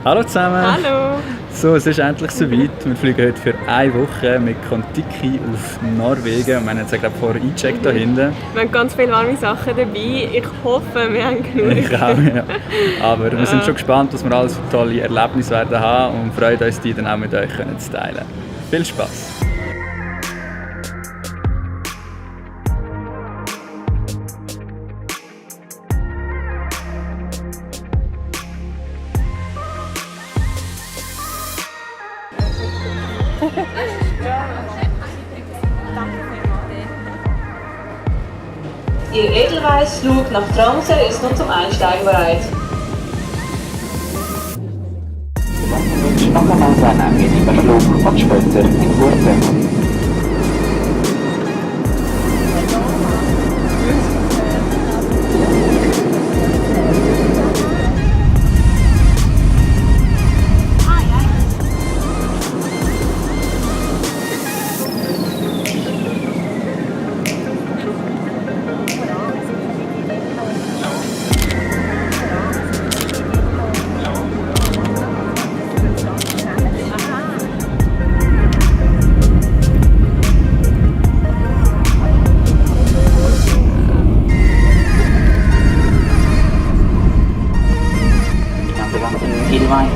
Hallo zusammen! Hallo! So, es ist endlich soweit. Wir fliegen heute für eine Woche mit Kon-Tiki auf Norwegen. Und wir haben jetzt gerade vorher eingecheckt hier hinten. Wir haben ganz viele warme Sachen dabei. Ich hoffe, wir haben genug. Ich auch, ja. Aber wir sind schon gespannt, was wir alles für tolle Erlebnisse werden haben und freuen uns, die dann auch mit euch zu teilen. Viel Spaß! Ihr Edelweiss-Flug nach Tromsø ist nun zum Einsteigen bereit. Wir wünschen noch einmal einen angenehmen Flug und später in Gurten.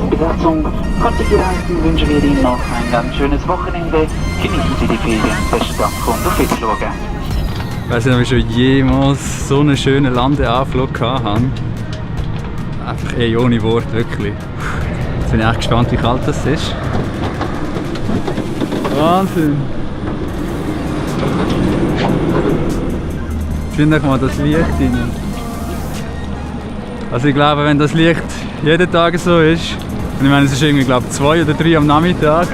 Besatzung, Kon-Tiki Reisen wünschen wir Ihnen noch ein ganz schönes Wochenende. Genießen Sie die Ferien. Besten Dank und auf Wiedersehen. Ich weiss nicht, ob ich schon jemals so einen schönen Landeanflug hatte. Einfach ohne Wort, wirklich. Jetzt bin ich echt gespannt, wie kalt das ist. Wahnsinn! Find doch mal das Licht rein. Also ich glaube, wenn das Licht jeden Tag so ist, und ich meine, es ist irgendwie, glaube ich, 2 oder 3 am Nachmittag,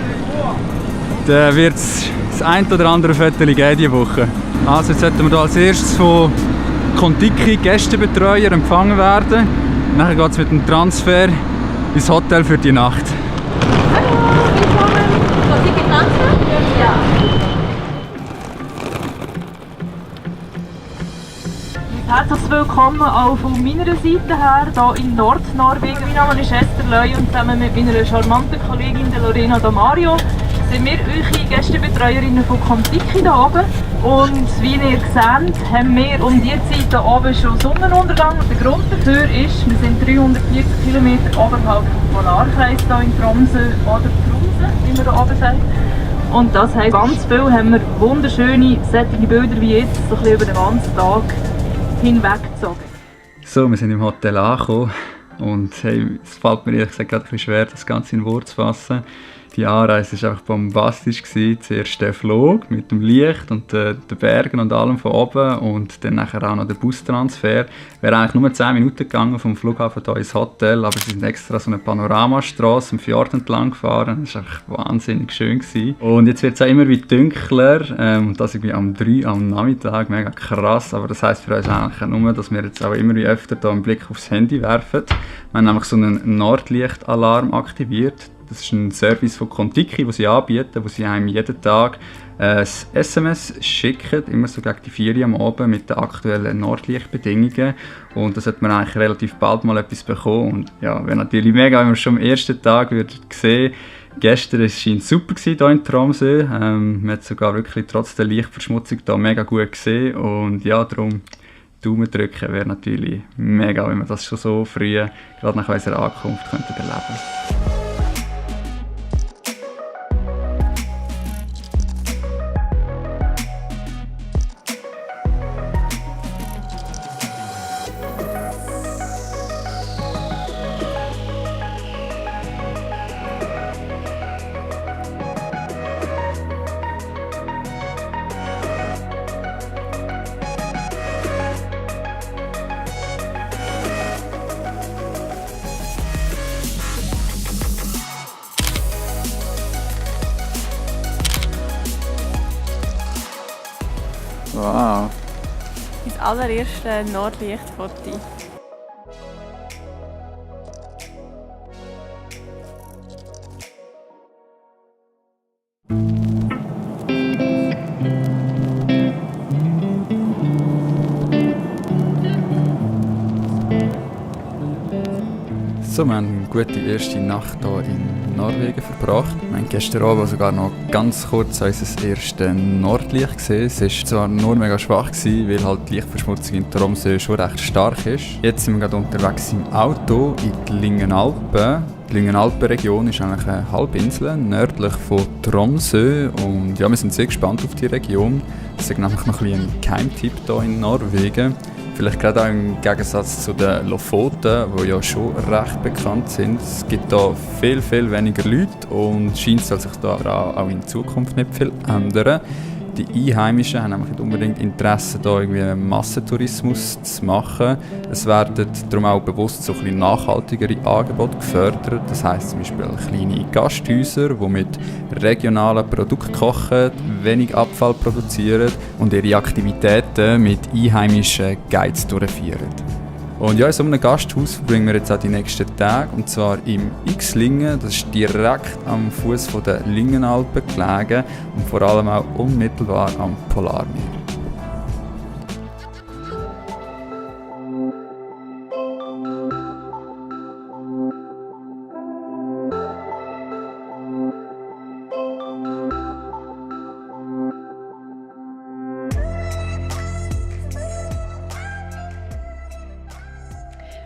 dann wird es das ein oder andere Viertel geben diese Woche. Also jetzt sollten wir hier als erstes von Kon-Tiki Gästebetreuer empfangen werden. Nachher geht es mit dem Transfer ins Hotel für die Nacht. Hallo, willkommen. Kon-Tiki Transfer? Ja. Herzlich willkommen auch von meiner Seite her, hier in Nordnorwegen. Mein Name ist Esther Löy und zusammen mit meiner charmanten Kollegin Lorena Damario sind wir eure Gästebetreuerinnen von Kon-Tiki hier oben. Und wie ihr seht, haben wir um diese Zeit hier oben schon Sonnenuntergang. Der Grund dafür ist, wir sind 340 km oberhalb vom Polarkreis hier in Tromsø oder Tromsø, wie man hier oben sagt. Und das heisst, ganz viel haben wir wunderschöne solche Bilder wie jetzt, so ein bisschen über den ganzen Tag hinweggezogen. So, wir sind im Hotel angekommen und hey, es fällt mir ehrlich gesagt gerade ein bisschen schwer, das Ganze in Worte zu fassen. Die Anreise war einfach bombastisch. Zuerst der Flug mit dem Licht und den Bergen und allem von oben und dann nachher auch noch der Bustransfer. Wäre eigentlich nur 10 Minuten gegangen vom Flughafen hier ins Hotel, aber sie sind extra so eine Panoramastrasse am Fjord entlang gefahren. Das war einfach wahnsinnig schön gewesen. Und jetzt wird es auch immer wie dunkler und das irgendwie am 3 am Nachmittag, mega krass. Aber das heisst für uns eigentlich nur, dass wir jetzt auch immer wie öfter hier einen Blick aufs Handy werfen. Wir haben nämlich so einen Nordlichtalarm aktiviert. Das ist ein Service von Kon-Tiki, den sie anbieten, wo sie einem jeden Tag ein SMS schicken, immer so gegen die 4 Uhr am Abend mit den aktuellen Nordlichtbedingungen. Und da sollte man eigentlich relativ bald mal etwas bekommen. Und ja, wäre natürlich mega, wenn man schon am ersten Tag sehen. Gestern scheint es super hier in Tromsø. Man hat sogar wirklich trotz der Lichtverschmutzung hier mega gut gesehen. Und ja, darum Daumen drücken wäre natürlich mega, wenn man das schon so früh, gerade nach unserer Ankunft, könnte erleben. Wow. Mein allererste Nordlichtfoto. Also, wir haben eine gute erste Nacht hier in Norwegen verbracht. Wir haben gestern Abend sogar noch ganz kurz unser erstes Nordlicht gesehen. Es war zwar nur mega schwach, weil halt die Lichtverschmutzung in Tromsø schon recht stark ist. Jetzt sind wir gerade unterwegs im Auto in die Lyngenalpen. Die Lyngenalpenregion ist eigentlich eine Halbinsel nördlich von Tromsø und ja, wir sind sehr gespannt auf die Region. Das ist nämlich noch ein Geheimtipp hier in Norwegen. Vielleicht gerade auch im Gegensatz zu den Lofoten, die ja schon recht bekannt sind. Es gibt hier viel, viel weniger Leute und scheint soll sich da auch in Zukunft nicht viel ändern. Die Einheimischen haben nämlich nicht unbedingt Interesse, da irgendwie Massentourismus zu machen. Es werden darum auch bewusst so ein bisschen nachhaltigere Angebote gefördert. Das heisst zum Beispiel kleine Gasthäuser, die mit regionalen Produkten kochen, wenig Abfall produzieren und ihre Aktivitäten mit einheimischen Guides durchführen. Und ja, in so einem Gasthaus verbringen wir jetzt auch die nächsten Tage, und zwar im Yxlingen. Das ist direkt am Fuß der Lyngenalpen gelegen und vor allem auch unmittelbar am Polarmeer.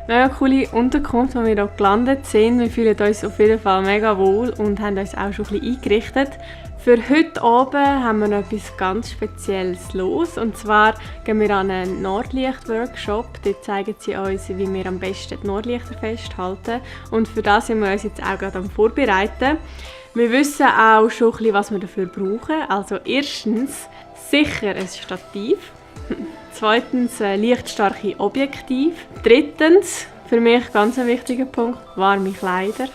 Mega coole Unterkunft, wo wir hier gelandet sind. Wir fühlen uns auf jeden Fall mega wohl und haben uns auch schon ein bisschen eingerichtet. Für heute Abend haben wir noch etwas ganz Spezielles los. Und zwar gehen wir an einen Nordlicht-Workshop. Dort zeigen sie uns, wie wir am besten die Nordlichter festhalten. Und für das sind wir uns jetzt auch gerade am Vorbereiten. Wir wissen auch schon ein bisschen, was wir dafür brauchen. Also erstens sicher ein Stativ. Zweitens lichtstarke Objektiv. Drittens, für mich ganz ein wichtiger Punkt, warme Kleider.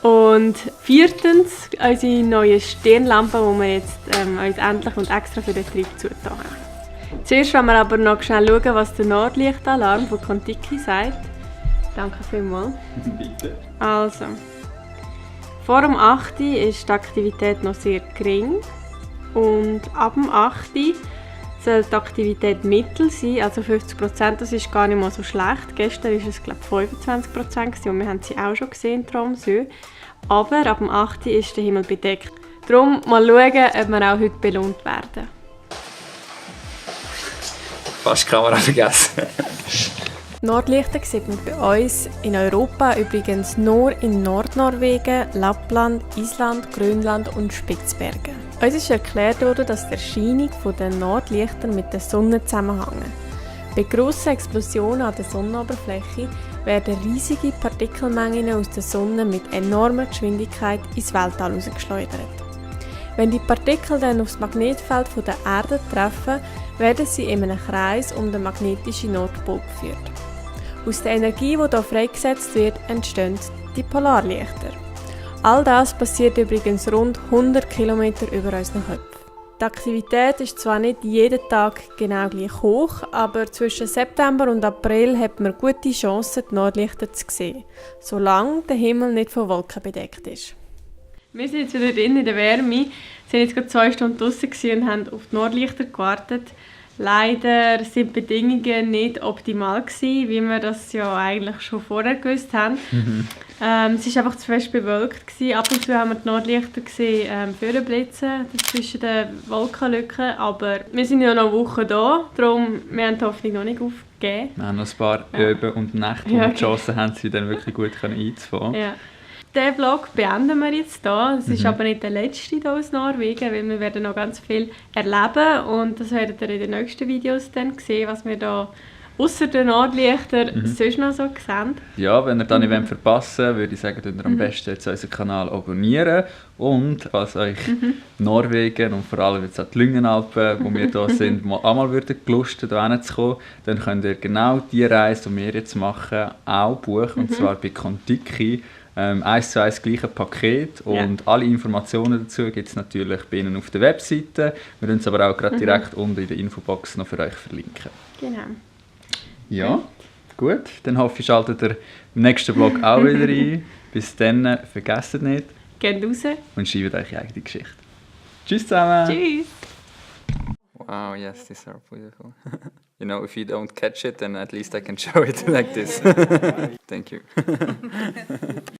Und viertens, unsere neue Stirnlampe, die wir jetzt uns endlich und extra für den Trip zugetan haben. Zuerst wollen wir aber noch schnell schauen, was der Nordlichtalarm von Kontiki sagt. Danke vielmals. Bitte. Also, vor dem 8. Uhr ist die Aktivität noch sehr gering. Und ab dem 8. Uhr soll die Aktivität mittel sein, also 50%, das ist gar nicht mal so schlecht. Gestern war es, glaube ich, 25% und wir haben sie auch schon gesehen in Tromsø. Aber ab dem 8. Uhr ist der Himmel bedeckt. Darum mal schauen, ob wir auch heute belohnt werden. Fast die Kamera vergessen. Nordlichter sieht man bei uns in Europa übrigens nur in Nordnorwegen, Lappland, Island, Grönland und Spitzbergen. Uns ist erklärt worden, dass die Erscheinung der Nordlichter mit der Sonne zusammenhängt. Bei grossen Explosionen an der Sonnenoberfläche werden riesige Partikelmengen aus der Sonne mit enormer Geschwindigkeit ins Weltall herausgeschleudert. Wenn die Partikel dann auf das Magnetfeld der Erde treffen, werden sie in einem Kreis um den magnetischen Nordpol geführt. Aus der Energie, die hier freigesetzt wird, entstehen die Polarlichter. All das passiert übrigens rund 100 km über unseren Köpfen. Die Aktivität ist zwar nicht jeden Tag genau gleich hoch, aber zwischen September und April hat man gute Chancen, die Nordlichter zu sehen, solange der Himmel nicht von Wolken bedeckt ist. Wir sind jetzt wieder drin in der Wärme, wir sind jetzt gerade 2 Stunden draussen und haben auf die Nordlichter gewartet. Leider sind die Bedingungen nicht optimal gewesen, wie wir das ja eigentlich schon vorher gewusst haben. Es war einfach zu fest bewölkt gewesen. Ab und zu haben wir die Nordlichter gesehen, vorblitzen zwischen den Wolkenlücken. Aber wir sind ja noch eine Woche da, darum wir haben die Hoffnung noch nicht aufgegeben. Wir haben noch ein paar Öben und Nächte, wo wir die Chance haben, sie dann wirklich gut einzufahren. Ja. Den Vlog beenden wir jetzt hier. Es ist aber nicht der letzte hier aus Norwegen, weil wir werden noch ganz viel erleben und das werdet ihr in den nächsten Videos dann sehen, was wir da ausser den Nordlichtern sonst noch so sehen. Ja, wenn ihr das nicht verpassen wollt, würde ich sagen, ihr am besten jetzt unseren Kanal abonnieren und falls euch Norwegen und vor allem jetzt auch die Lyngenalpen, wo wir hier sind, mal einmal gelustet hierher zu kommen, dann könnt ihr genau die Reise, die wir jetzt machen, auch buchen und zwar bei Kontiki. 1:1 gleiche Paket und alle Informationen dazu gibt es natürlich bei Ihnen auf der Webseite. Wir werden es aber auch gerade direkt unten in der Infobox noch für euch verlinken. Genau. Ja, gut. Dann hoffe ich, schaltet ihr im nächsten Vlog auch wieder ein. Bis dann, vergesst nicht. Geht raus. Und schreibt euch eigene Geschichte. Tschüss zusammen. Tschüss. Wow. Oh yes, these are beautiful. You know, if you don't catch it, then at least I can show it like this. Thank you.